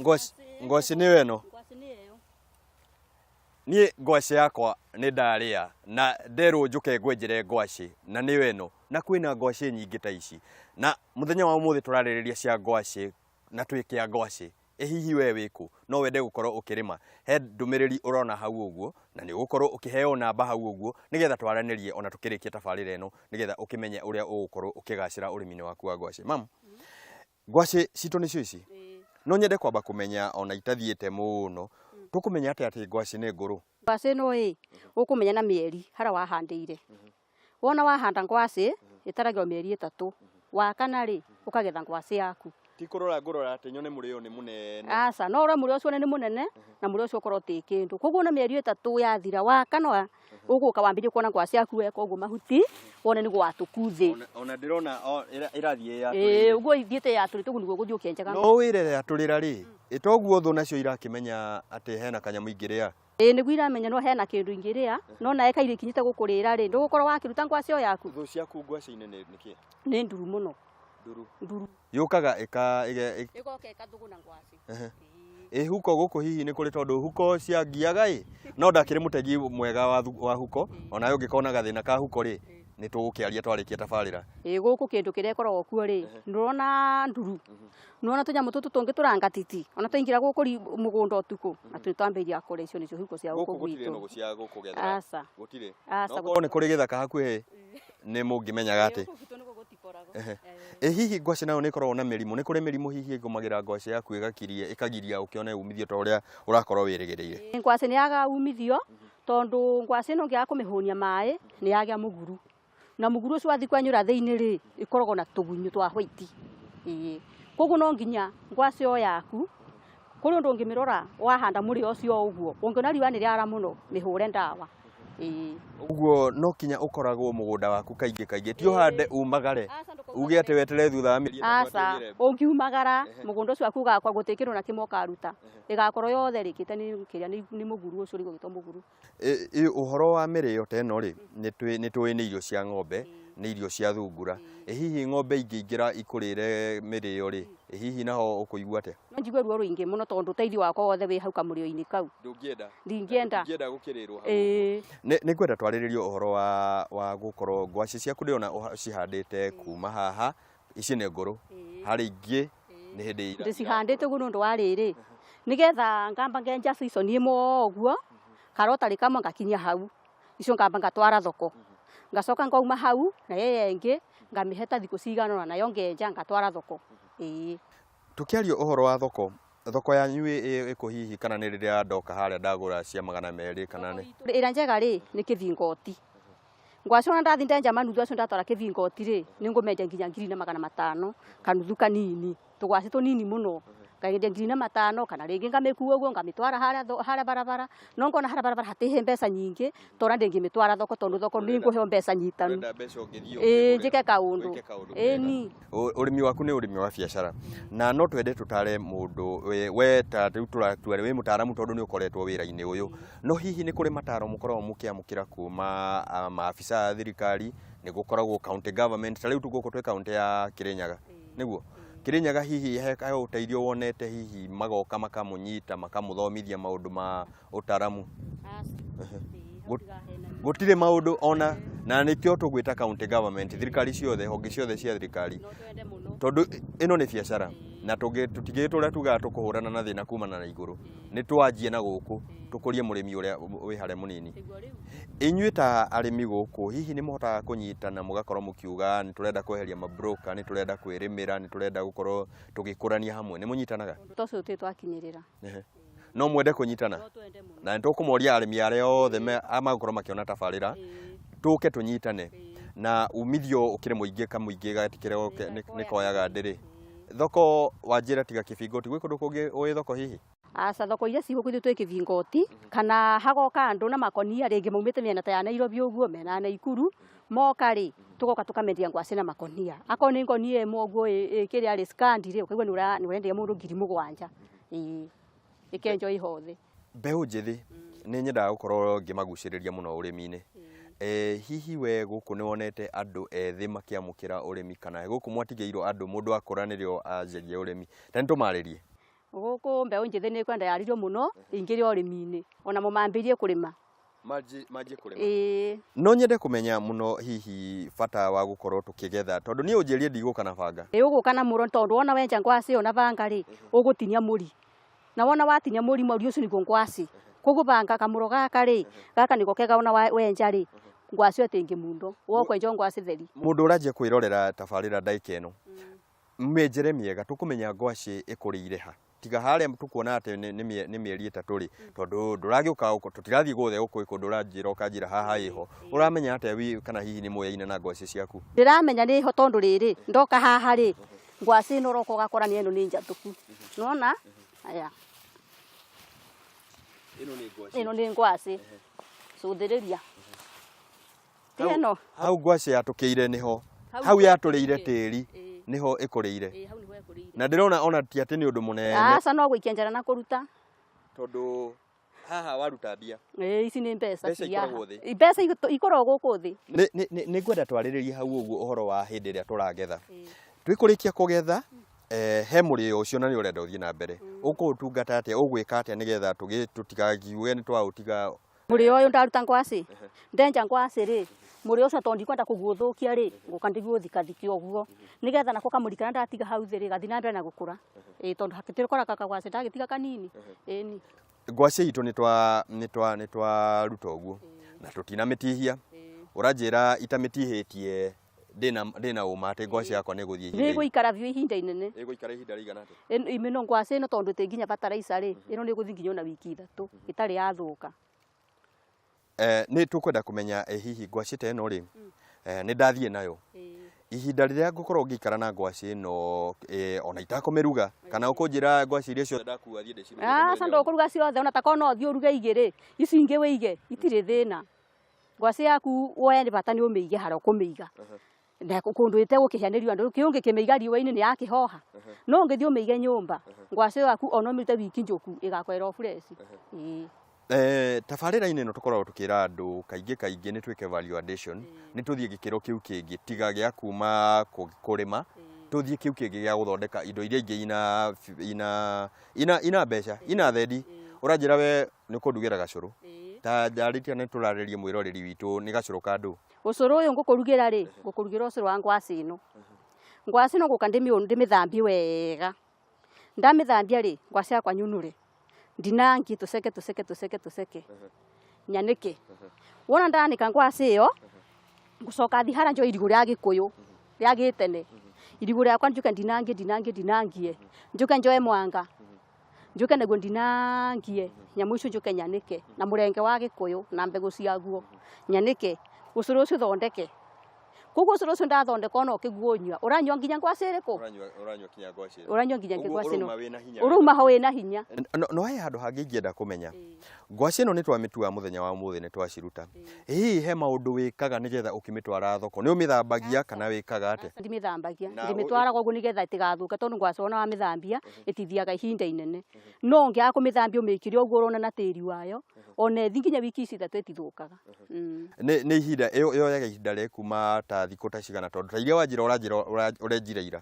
Ngwacĩ ngwacĩ nĩyo ĩno. Ngwacĩ nĩyo ĩyo. Niĩ ngwacĩ yakwa nĩ ndarĩa na nderwo njũke ngwenjere ngwacĩ na nĩyo ĩno na kwĩna ngwacĩ nyingĩ ta ici. Na mũthenya wa ũmũthĩ tũrarĩrĩria cia ngwacĩ na twĩ kĩa ngwacĩ. Ĩ hihi we wĩ kũ? No wende gũkorwo ũkĩrĩma? He ndũmĩrĩri ũrona hau ũguo na nĩ ũgũkorwo ũkĩheo namba hau ũguo nĩgetha twaranĩrie ona tũkĩrĩkia tabarĩra ĩno nĩgetha ũkĩmenye ũrĩa ũgũkorwo ũkĩgacĩra ũrĩmi-inĩ waku wa ngwacĩ. Mam, ngwacĩ citũ nĩcio ici? No nyende kwamba kũmenya ona itathiĩte mũno, tũkũmenya atĩa atĩ ngwacĩ nĩ ngũrũ? Ngwacĩ ĩno ĩ, ũkũmenya na mĩeri harĩa wahandĩire. Wona wahanda ngwacĩ, ĩtaragĩrwo mĩeri ĩtatũ. Wa kana rĩ, ũkagetha ngwacĩ yaku. Ti kũrora ngũrora atĩ nyone mũrĩo nĩ mũnene. Aca, no ũrore mũrĩo ũcio wone nĩ mũnene, na mũrĩo ũcio ũkorwo ũtĩ kĩndũ. Koguo ona mĩeri ĩtatũ yathira, wa kana ũgũka wambĩrĩrie kuona ngwacĩ yaku weka ũguo mahuti, wone nĩ gwatũku thĩ. Ona ndĩrona ĩrathiĩ yatũrĩte. Ĩĩ, ũguo ithiĩte yatũrĩte ũguo nĩguo ũgũthiĩ ũkĩenjaga. No wĩre yatũrĩra rĩ, ĩ toguo thũ nacio irakĩmenya atĩ hena kanyamũ ingĩrĩa? Ĩĩ nĩguo iramenya no hena kĩndũ ingĩrĩa, no nawe kaira ikinyĩte gũkũrĩra rĩ, ndũgũkorwo wakĩruta ngwacĩ o yaku? Thũ ciaku ngwacĩ-inĩ nĩ nĩ kĩ? Nĩ nduru mũno. Nduru. Nduru. Yũkaga ĩka ĩge Ĩgoka ĩkathũgũna ngwacĩ. Ehe. Ĩ huko gũkũ hihi nĩ kũrĩ tondũ huko ciangiaga ĩ, no ndakĩrĩ mũtegi mwega wa, wa huko, onawe ũngĩkorwo na gathĩna ka huko rĩ, nĩ tũgũkĩaria twarĩkia tabarĩra. Ĩ gũkũ kĩndũ kĩrĩa ĩkoragwo kuo rĩ, ndũrona nduru? Nĩwona tũnyamũ tũtũ tũngĩ tũrangatiti ona twaingĩra gũkũ mũgũnda ũtukũ na tũrĩ twambĩrĩria kũrĩa icio nĩcio huko cia gũkũ Gũkũ gũtirĩ gwitũ. nũgũ cia gũkũgethera. Aca. Gũtirĩ. Aca. No korwo nĩ kũrĩ gĩthaka hakuhĩ nĩ mũngĩmenyaga atĩ. Gũkũ gwitũ nĩguo gũtikoragwo. Ehe. Ĩ hihi ngwacĩ nayo nĩ ĩkoragwo na mĩrimũ? Nĩ kũrĩ mĩrimũ hihi ĩgũmagĩra ngwacĩ yaku ĩgakiria ĩkagiria ũkĩone umithio ta ũrĩa ũrakorwo wĩrĩgĩrĩire? Ngwacĩ nĩ yagaga umithio tondũ ngwacĩ ĩno ũngĩaga kũmĩhũnia maĩ nĩ yagĩa mũguru. Na mũguru ũcio wathiĩ kwenyũra thĩinĩ rĩ, ĩkoragwo na tũgunyũ twa white. Ĩĩ. Koguo no nginya ngwacĩ o yaku, kũrĩ ũndũ ũngĩmĩrora wahanda mũrĩo ũcio ũguo, ũngĩona riũa nĩ rĩara mũno, mĩhũre ndawa. Ĩĩ. Ũguo no kinya ũkoragwo mũgũnda waku kaingĩ kaingĩ, ti ũhande umagare, uge atĩ weterere thutha wa mĩeri ĩtatũ atĩ Aca, ũgĩre. ũngiumagara, mũgũnda ũcio waku ũgakorwo gũtirĩ kĩndũ ona kĩmwe ũkaruta. Ĩgakorwo yothe ĩrĩkĩte nĩ kĩrĩa nĩ mũguru ũcio ũrĩa ũgwĩtwo mũguru. Ũhoro wa mĩrĩo ta ĩno rĩ, nĩ tũĩ nĩ irio cia ng'ombe, nĩ irio cia thungura. Ĩ hihi ng'ombe ingĩingĩra ikũrĩre mĩrĩo rĩ, ĩ hihi naho ũkũigua atĩa? No njigue ruo rũingĩ mũno tondũ ũteithio wakwa wothe wĩ hau kamũrĩo-inĩ kau. Ndũngĩenda? Ndingĩenda. Ndũngĩenda gũkĩrĩrwo hau? Ĩĩ. Nĩ ngwenda twarĩrĩrie ũhoro wa gũkorwo ngwacĩ ciaku ndĩrona ũcihandĩte kuma haha, ici nĩ ngũrũ, harĩ ingĩ nĩ hĩndĩ ira- Ndĩcihandĩte ũguo nĩ ũndũ wa rĩrĩ, nĩgetha ngamba ngenja season ĩmwe o ũguo, karotari kamwe ngakinyia hau, icio ngamba ngatwara thoko. Ngacoka ngauma hau, nayo ĩyo ĩngĩ ngamĩhe ta thikũ cigana ũna nayo ngenja ngatwara thoko. Ĩĩ. Tũkĩaria ũhoro wa thoko, thoko yanyu ĩ kũ hihi kana nĩ rĩrĩa ndoka harĩa ndagũra cia 200 kana nĩ? Ĩrĩa njega rĩ, nĩ kĩthingoti. Ngwacĩ ona ndathi ndenja manuthu acio ndatwara kĩthingoti rĩ, nĩ ngũmendia nginya 4500, kanuthu kanini, tũgwacĩ tũnini mũno. Ngendia 4500 kana rĩngĩ ngamĩkua ũguo ngamĩtwara harĩa barabara, no ngona harĩa barabara hatirĩ mbeca nyingĩ ta ũrĩa ndĩngĩmĩtwara thoko tondũ thoko nĩ ngũheo mbeca nyitanu. Ũrenda mbeca ũngĩthiĩ Ĩĩ ũkĩgũre, njĩke kaũndũ. wĩke kaũndũ Ĩni. Ũrĩmi waku nĩ ũrĩmi wa biacara na no twende tũtare mũndũ we ta rĩu tũratua wĩ mũtaaramu tondũ nĩ ũkoretwo wĩra-inĩ ũyũ, no hihi nĩ kũrĩ mataro mũkoragwo mũkĩamũkĩra kuma maabisa a thirikari, nĩ gũkoragwo county government, ta rĩu gũkũ twĩ county ya Kĩrĩnyaga, nĩguo? Kĩrĩnyaga hihi he ũteithio wonete hihi magoka makamũnyita makamũthomithia maũndũ ma ũtaramu? Gũtirĩ maũndũ ona na nĩkĩo tũgwĩta county government, thirikari ciothe, honge ciothe cia thirikari, tondũ ĩno nĩ biacara na tũtingĩtũra tugaga tũkũhũrana na thĩna kumana na igũrũ, nĩ twanjie na gũkũ tũkũrie mũrĩmi ũrĩa wĩ harĩa mũnini. Inyuĩ ta arĩmi gũkũ hihi nĩ mũhotaga kũnyitana mũgakorwo mũkiuga nĩ tũrenda kweheria mabroka, nĩ tũrenda kwĩrĩmĩra, nĩ tũrenda gũkorwo tũgĩkũrania hamwe, nĩ mũnyitanaga? Ũndũ ta ũcio tũtirĩ twakinyĩrĩra. No mwende kũnyitana? No twende mũno. Na nĩ tũkũmoria arĩmi arĩa othe magũkorwo makĩona tabarĩra, tũke tũnyitane na umithio ũkĩrĩ mũingĩ kamũingĩ gatikĩrĩ nĩ koyaga ndĩrĩ. Thoko wanjĩra tiga kĩbingoti, gwĩ kũndũ kũngĩ ũĩ thoko hihi? Aca, thoko iria ciĩ gũkũ ithuĩ twĩ kĩbingoti, kana hagoka andũ na makonia rĩngĩ maumĩte mĩena ta ya Nairobi ũguo, mĩena ya Naikuru, moka rĩ, tũgoka tũkamendia ngwacĩ na makonia. Akorwo nĩ ngonia ĩmwe ũguo ĩ kĩrĩa rĩ, scandi rĩ, ũkaigua nĩ ũrenderia mũndũ 7000. Ĩĩ, ĩkenjwo ĩ hothe. Mbeũ njĩthĩ nĩ nyendaga gũkorwo ngĩmagucĩrĩria mũno ũrĩmi-inĩ. Hihi we gũkũ nĩ wonete andũ ethĩ makĩamũkĩra ũrĩmi kana gũkũ mwatigĩirwo andũ mũndũ akũra nĩrĩo anjagia ũrĩmi? Ta nĩ tũmarĩrie. Gũkũ mbeũ njĩthĩ nĩ kwenda yarĩrio mũno ĩingĩre ũrĩmi-inĩ ona mũmambĩrie kũrĩma. Manjie kũrĩma. Ĩĩ. No nyende kũmenya mũno hihi bata wa gũkorwo tũkĩgetha tondũ niĩ ũnjĩrie ndigũka na banga. Ĩ ũgũka na mũro tondũ wona wenja ngwacĩ ĩyo na banga rĩ, ũgũtinia mũri. Na wona watinia mũri, mũri ũcio nĩguo ngwacĩ. Koguo banga kamũro gaka rĩ, gaka nĩko kega ona wenja rĩ, ngwacĩ ĩyo ĩtĩngĩmundo. Wokwenja ngwacĩ theri. Mũndũ ũranjia kwĩrorera tabarĩra ndagĩka ĩno, mĩenjere mĩega tũkũmenya ngwacĩ ĩkũrĩire ha? Tiga harĩa tũkuona atĩ nĩ mĩeri 3 rĩ, tondũ ndũragĩũka gũkũ, tũtirathiĩ guothe gũkũ kũndũ ũranjĩra ũkanjĩra haha ĩho. Ũramenya atĩa kana hihi nĩ mũyaine na ngwacĩ ciaku? Ndĩramenya nĩho tondũ rĩrĩ, ndoka haha rĩ, ngwacĩ ĩno ũroka ũgakora nĩ ĩno nĩ njatũku. Nĩwona? Aya. Ĩno nĩ ngwacĩ. Ĩno nĩ ngwacĩ. Cũthĩrĩria. Ti ĩno. Hau ngwacĩ yatũkĩire nĩho. Hau yatũrĩire tĩri nĩho ĩkũrĩire. Ĩĩ, hau nĩho ĩkũrĩire. Na ndĩrona ona ti atĩ nĩ ũndũ mũnene. Aca, no gũikia njara na kũruta. Tondũ haha waruta mbia. Ĩĩ, ici nĩ mbeca Mbeca cia haha. ikoragwo thĩ. Mbeca ikoragwo gũkũ thĩ. Nĩ ngwenda twarĩrĩrie hau ũguo ũhoro wa hĩndĩ ĩrĩa tũragetha. Twĩkũrĩkia kũgetha, he mũrĩo ũcio na nĩ ũrenda ũthiĩ na mbere. Ũkũũtungata atĩa, ũgwĩka atĩa nĩgetha tũtigakiuge nĩ twaũtiga? Mũrĩo ũyũ ndaruta ngwacĩ, ndenja ngwacĩ rĩ, mũrĩo ũcio tondũ ndikwenda kũguũthũkia rĩ, ngũka ndĩguũthikathike ũguo. Nĩgetha nako kamũri karĩa ndatiga hau thĩ rĩ, gathiĩ na mbere na gũkũra. Ĩĩ, tondũ hakĩtĩkoraga kagwacĩ ndagĩtiga kanini. Ĩni. Ngwacĩ itũ nĩ twaruta ũguo na tũtinamĩtihia. Ũranjĩra itamĩtihĩtie ndĩna ũma atĩ ngwacĩ yakwa nĩ ĩgũthiĩ ihinda Nĩ ĩgũikara biũ ihinda inene. Ĩgũikara ihinda rĩigana atĩa? Ĩno ngwacĩ ĩno tondũ ĩtĩ nginya bataraitha rĩ, ĩno nĩ ĩgũthiĩ nginya ona wiki 3 ĩtarĩ yathũka. Nĩ tũkwenda kũmenya hihi ngwacĩ ta ĩno rĩ, nĩ ndathiĩ nayo. Ihinda rĩrĩa ngũkorwo ngĩikara na ngwacĩ ĩno, ona itakũmĩruga, kana ũkũnjĩra ngwacĩ iria ciothe ndakua thiĩ ndĩciruge Aca, mũthenya ndũkũruga ciothe, ona takorwo no ũthiĩ ũruge igĩrĩ, ici ingĩ wĩige, itirĩ thĩna. Ngwacĩ yaku woe nĩ bata nĩ ũmĩige harĩa ũkũmĩiga. Na kũndũ ĩtegũkĩhĩa nĩ riũa, ndũ ũngĩkĩmĩiga riũa-inĩ nĩ yakĩhoha. No ũngĩthiĩ ũmĩige nyũmba, ngwacĩ ĩyo yaku ona ũmĩrute wiki njũku ĩgakorwo ĩrĩ o fresh. Ĩĩ. Tabarĩra-inĩ ĩno tũkoragwo tũkĩra andũ kaingĩ kaingĩ nĩ twĩke value addition, nĩ tũthiĩ gĩkĩro kĩu kĩngĩ, tiga gĩa kuma kũrĩma, tũthiĩ kĩu kĩngĩ gĩa gũthondeka indo iria ingĩ ina mbeca, ina thendi. Ũranjĩra we nĩ ũkũndugĩra gacũrũ. Ta njarĩtie nĩ tũrarĩrie mwĩroreri witũ nĩ gacũrũ ka ndũ. Ũcũrũ ũyũ ngũkũrugĩra rĩ, ngũkũrugĩra ũcũrũ wa ngwacĩ ĩno. Ngwacĩ ĩno ngũka ndĩmĩthambie wega. Ndamĩthambia rĩ, ngwacĩ yakwa nyũnũre. Ndinangie tũceke tũceke tũceke tũceke. Nyanĩke. Wona ndanĩka ngwacĩ ĩyo, ngũcoka thiĩ harĩa njoe irigũ rĩa Gĩkũyũ, rĩa gĩtene. Irigũ rĩakwa njuke ndinangie ndinangie ndinangie. Njuke njoe mwanga. Njuke naguo ndinangie, nyamũ icio njuke nyanĩke na mũrenge wa Gĩkũyũ na mbegũ ciaguo. Nyanĩke, ũcũrũ ũcio thondeke. Koguo ũcũrũ ũcio ndathondeka ona ũkĩguo ũnyua, ũranyua nginya ngwacĩ ĩrĩkũ? Ũranyua nginya ngwacĩ ĩrĩkũ? Ũranyua nginya Ũguo ngwacĩ ĩno. ũrauma wĩna hinya. Ũrauma ho wĩna hinya. No he handũ hangĩ ingĩenda kũmenya. Ngwacĩ ĩno nĩ twamĩtua mũthenya wa ũmũthĩ nĩ twaciruta. Hihi he maũndũ wĩkaga nĩgetha ũkĩmĩtwara thoko? Nĩ ũmĩthambagia kana wĩkaga atĩa? Ndimĩthambagia. Na Ndimĩtwaraga ũguo nĩgetha ĩtigathũke tondũ ngwacĩ wona wamĩthambia ĩtithiaga ihinda inene. No ũngĩaga kũmĩthambia ũmĩkĩre ũguo ũrona na tĩri wayo, ona ĩthiĩ nginya wiki ici 3 ĩtithũkaga. Nĩ ihinda, yoyaga ihinda rĩa kuma ta thikũ ta cigana tondũ ta iria wanjĩra ũranjĩra ũrenjire ira.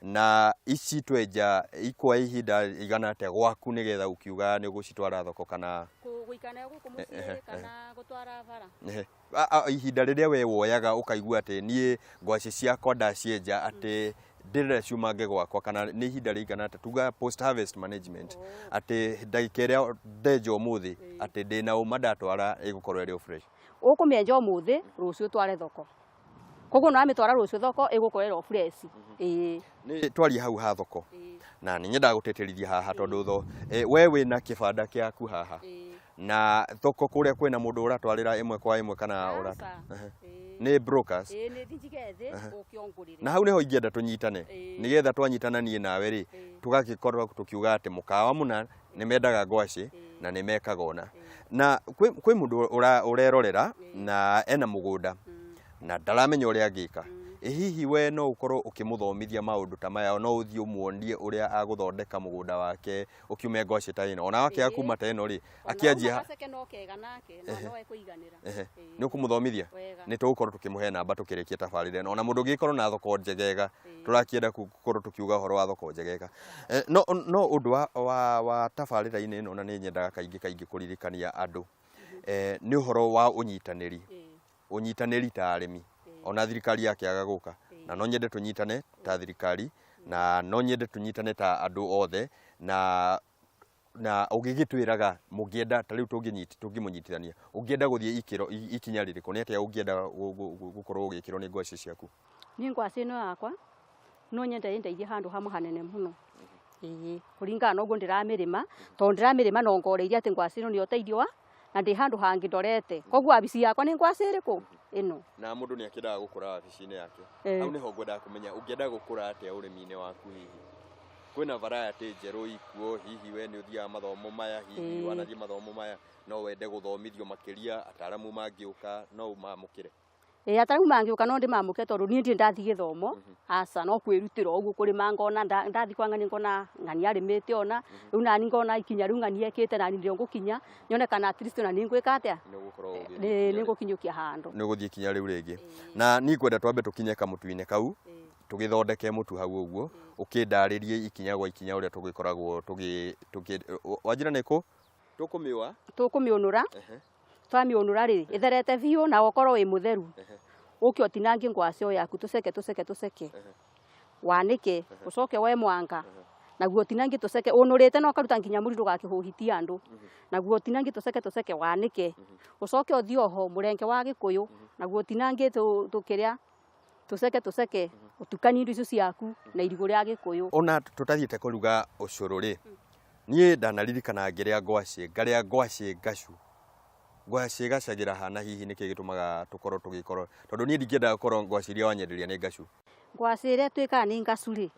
Na ici twenja ikuoya ihinda igana atĩa gwaku nĩgetha ũkiuga nĩ ũgũcitwara thoko kana Gũikara nayo gũkũ mũciĩ kana gũtwara bara? Ihinda rĩrĩa we woyaga ũkaigua atĩ niĩ ngwacĩ ciakwa ndacienja atĩ ndĩrenda ciumange gwakwa kana nĩ ihinda rĩigana atĩa, tuga post harvest management, atĩ ndagĩka ĩrĩa ndenja ũmũthĩ atĩ ndĩna ũma ndatwara ĩgũkorwo ĩrĩ o fresh. Ũkũmĩenja ũmũthĩ, rũciũ ũtware thoko. Koguo no wamĩtwara rũciũ thoko ĩgũkorwo ĩrĩ o fresh. Ĩĩ. Nĩ twarie hau ha thoko. Na nĩ nyendaga gũtĩtĩrithia haha tondũ we wĩna kĩbanda kĩaku haha. Na thoko kũrĩa kwĩna mũndũ ũratwarĩra ĩmwe kwa ĩmwe kana Aca. Nĩ brokers. Ĩĩ, nĩ thiĩ njige thĩ, ũke ũngũrĩre. Na hau nĩho ingĩenda tũnyitane. Nĩgetha twanyitana niĩ nawe rĩ, tũgagĩkorwo tũkiuga atĩ mũkawa mũna nĩ mendaga ngwacĩ na nĩ mekaga ũna. Na kwĩ mũndũ ũrerorera na ena mũgũnda na ndaramenya ũrĩa angĩka. Ĩ hihi we no ũkorwo ũkĩmũthomithia maũndũ ta maya, no ũthiĩ ũmuonie ũrĩa agũthondeka mũgũnda wake ũkiume ngwacĩ ta ĩno, ona wakĩaga kuma ta ĩno rĩ, akĩanjia Ona gaceke no kega nake na no ekũiganĩra. Nĩ ũkũmũthomithia? Wega. Nĩ tũgũkorwo tũkĩmũhe namba tũkĩrĩkia tabarĩra ĩno. Ona mũndũ ũngĩgĩkorwo na thoko njegega, tũrakĩenda gũkorwo tũkiuga ũhoro wa thoko njegega. No no ũndũ wa tabarĩra-inĩ ĩno na nĩ nyendaga kaingĩ kaingĩ kũririkania andũ, nĩ ũhoro wa ũnyitanĩri. Ũnyitanĩri ta arĩmi. Ona thirikari yakĩaga gũka. Na no nyende tũnyitane ta thirikari, na no nyende tũnyitane ta andũ othe, na ũgĩgĩtwĩraga mũngĩenda ta rĩu tũngĩmũnyitithania, ũngĩenda gũthiĩ ikĩro ikinya rĩrĩkũ, nĩ atĩa ũngĩenda gũkorwo ũgĩkĩrwo nĩ ngwacĩ ciaku? Niĩ ngwacĩ ĩno yakwa no nyende ĩndeithie handũ hamwe hanene mũno. Ĩĩ, kũringana na ũguo ndĩramĩrĩma, tondũ ndĩramĩrĩma no ngoreirie atĩ ngwacĩ ĩno nĩyo ũteithio wa, na ndĩ handũ hangĩ ndorete. Koguo wabici yakwa nĩ ngwacĩ ĩrĩkũ? Ĩno. Na mũndũ nĩ akĩendaga gũkũra wabici-inĩ yake. Hau nĩho ngwendaga kũmenya ũngĩenda gũkũra atĩa ũrĩmi-inĩ waku hihi? Kwĩna variety njerũ ikuo, hihi we nĩ ũthiaga mathomo maya, hihi wanathiĩ mathomo maya, no wende gũthomithio makĩria, ataramu mangĩũka no ũmamũkĩre? Ĩĩ, ataramu mangĩũka no ndĩmamũkĩre tondũ niĩ ndirĩ ndathiĩ gĩthomo, aca, no kwĩrutĩra ũguo kũrĩma ngona, ndathiĩ kwa ng'ania ngona ng'ania arĩmĩte ona, rĩu nani ngona ikinya rĩu ng'ania ekĩte nani nĩrĩo ngũkinya, nyone kana at least ona nĩ ngwĩka atĩa? Nĩ ũgũkorwo ũgĩthiĩ ikinya Nĩ ngũkinyũkia handũ. Nĩ ũgũthiĩ ikinya rĩu rĩngĩ. Na niĩ ngwenda twambe tũkinye kamũtu-inĩ kau, tũgĩthondeke mũtu hau ũguo, ũkĩndarĩrie ikinya gwa ikinya ũrĩa tũgĩkoragwo tũgĩ, tũkĩ, wanjĩra nĩ kũ? Tũkũmĩũa? Tũkũmĩũnũra. Twamĩũnũra rĩ, ĩtherete biũ na ũkorwo wĩ mũtheru. Ũke ũtinangie ngwacĩ o yaku tũceke tũceke tũceke. Wanĩke, ũcoke woe mwanga, naguo ũtinangie tũceke, ũnũrĩte na ũkaruta nginya mũri ndũgakĩhũhitie andũ. Naguo ũtinangie tũceke tũceke wanĩke. Ũcoke ũthiĩ oho mũrenge wa gĩkũyũ, naguo ũtinangie tũkĩrĩa tũceke tũceke, ũtukanie indo icio ciaku na irigũ rĩa gĩkũyũ. Ona tũtathiĩte kũruga ũcũrũ rĩ, niĩ ndanaririkana ngĩrĩa ngwacĩ, ngarĩa ngwacĩ ngacu. Ngwacĩ ĩgacagĩra hana hihi nĩkĩ gĩtũmaga tũkorwo tũgĩkorwo, tondũ niĩ ndingĩenda gũkorwo ngwacĩ iria wanyenderia nĩ ngacu. Ngwacĩ ĩrĩa ĩtuĩkaga nĩ ngacu rĩ,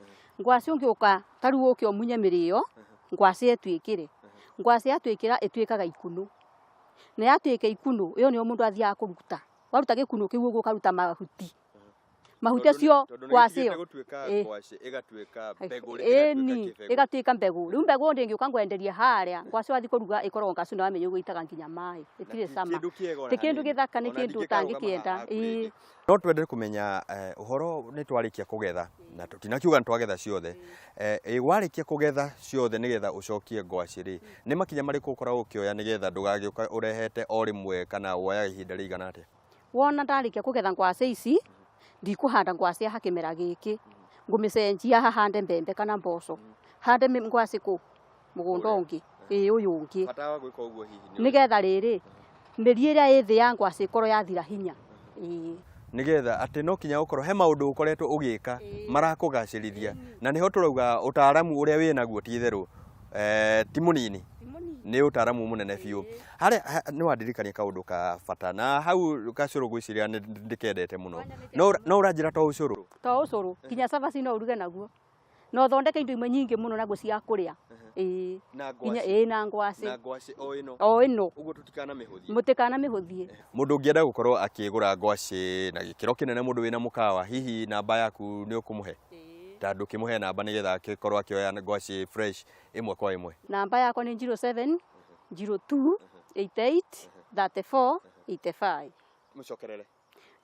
ngwacĩ ũngĩũka ta rĩu ũke ũmunye mĩrĩo, ngwacĩ ĩtuĩkĩre. Ngwacĩ yatuĩkĩra ĩtuĩkaga ikunũ. Na yatuĩka ikunũ, ĩyo nĩyo mũndũ athiaga kũruta. Waruta gĩkunũ kĩu ũguo ũkaruta mahuti. Mahuti acio ngwacĩ ĩyo. Ngwacĩ ĩgatuĩka mbegũ, Ĩni, ĩgatuĩka mbegũ. Rĩu mbegũ ndĩngĩũka ngwenderie harĩa, ngwacĩ wathiĩ kũruga ĩkoragwo ngacu na wamenya ũguo ĩitaga nginya maĩ. Ĩtirĩ cama. Ti kĩndũ gĩthaka, nĩ kĩndũ ũtangĩkĩenda. Ĩĩ. No twende kũmenya ũhoro nĩ twarĩkia kũgetha, na tũtinakiuga nĩ twagetha ciothe. Ĩ warĩkia kũgetha ciothe nĩgetha ũcokie ngwacĩ rĩ, nĩ makinya marĩkũ ũkoragwo ũkĩoya nĩgetha ndũgagĩũka ũrehete o rĩmwe kana woyaga ihinda rĩigana atĩa? Wona ndarĩkia kũgetha ngwacĩ ici, ndikũhanda ngwacĩ haha kĩmera gĩkĩ, ngũmĩcenjia haha hande mbembe kana mboco, hande ngwacĩ kũ? Mũgũnda ũngĩ, ĩĩ ũyũ ũngĩ. Bata wa gwĩka ũguo hihi nĩ Nĩgetha rĩrĩ, mĩri ĩrĩa ĩ thĩ ya ngwacĩ ĩkorwo yathira hinya. Ĩĩ. Nĩgetha atĩ no kinya ũkorwo he maũndũ ũkoretwo ũgĩka marakũgacĩrithia, na nĩho tũrauga ũtaaramu ũrĩa wĩ naguo ti itherũ, ti mũnini, nĩ ũtaaramu mũnene biũ. Harĩa nĩ wandirikania kaũndũ ka bata, na hau gacũrũ ngwĩciria nĩ ndĩkendete mũno. No ũranjĩra to ũcũrũ? To ũcũrũ, nginya cabaci no ũruge naguo. Na ũthondeke indo imwe nyingĩ mũno naguo cia kũrĩa. Ĩĩ. Na Nginya, ngwacĩ. ĩĩ, na ngwacĩ. Na ngwacĩ o ĩno. O ĩno. Ũguo tũtikanamĩhũthie. Mũtikanamĩhũthie. Mũndũ ũngĩenda gũkorwo akĩgũra ngwacĩ na gĩkĩro kĩnene, mũndũ wĩna mũkawa, hihi namba yaku nĩ ũkũmũhe? Ta ndũkĩmũhe namba nĩgetha akĩkorwo akĩoya ngwacĩ fresh ĩmwe kwa ĩmwe. Namba yakwa nĩ zero seven, zero two, eight eight, thirty four, eighty five. Mũcokerere.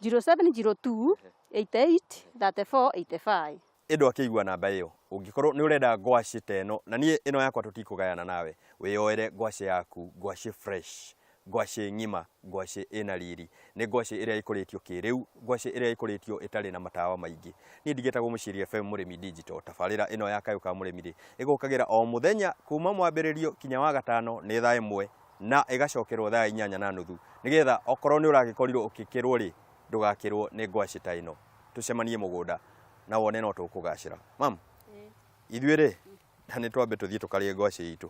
Zero seven zero two, eight eight, thirty four, eighty five. Ĩndũ akĩigua namba ĩyo, ũngĩkorwo nĩ ũrenda ngwacĩ ta ĩno, na niĩ ĩno yakwa tũtikũgayana nawe, wĩyoere ngwacĩ yaku, ngwacĩ fresh, ngwacĩ ng'ima, ngwacĩ ĩna riri, nĩ ngwacĩ ĩrĩa ĩkũrĩtio kĩrĩu, ngwacĩ ĩrĩa ĩkũrĩtio ĩtarĩ na matawa maingĩ. Niĩ ndigĩtagwo Mũciiri FM Mũrĩmi Digital, tabarĩra ĩno ya Kayũ ka Mũrĩmi rĩ, ĩgũkagĩra o mũthenya kuma mwambĩrĩrio kinya wa gatano nĩ thaa 1 na ĩgacokerwo thaa inyanya na nuthu, nĩgetha okorwo nĩ ũragĩkorirwo ũgĩkĩrwo rĩ, ndũgakĩrwo nĩ ngwacĩ ta ĩno. Tũcemanie mũgũnda na wone no tũkũgacĩra. Mam, ithuĩ rĩ, na nĩ twambe tũthiĩ tũkarĩe ngwacĩ itũ.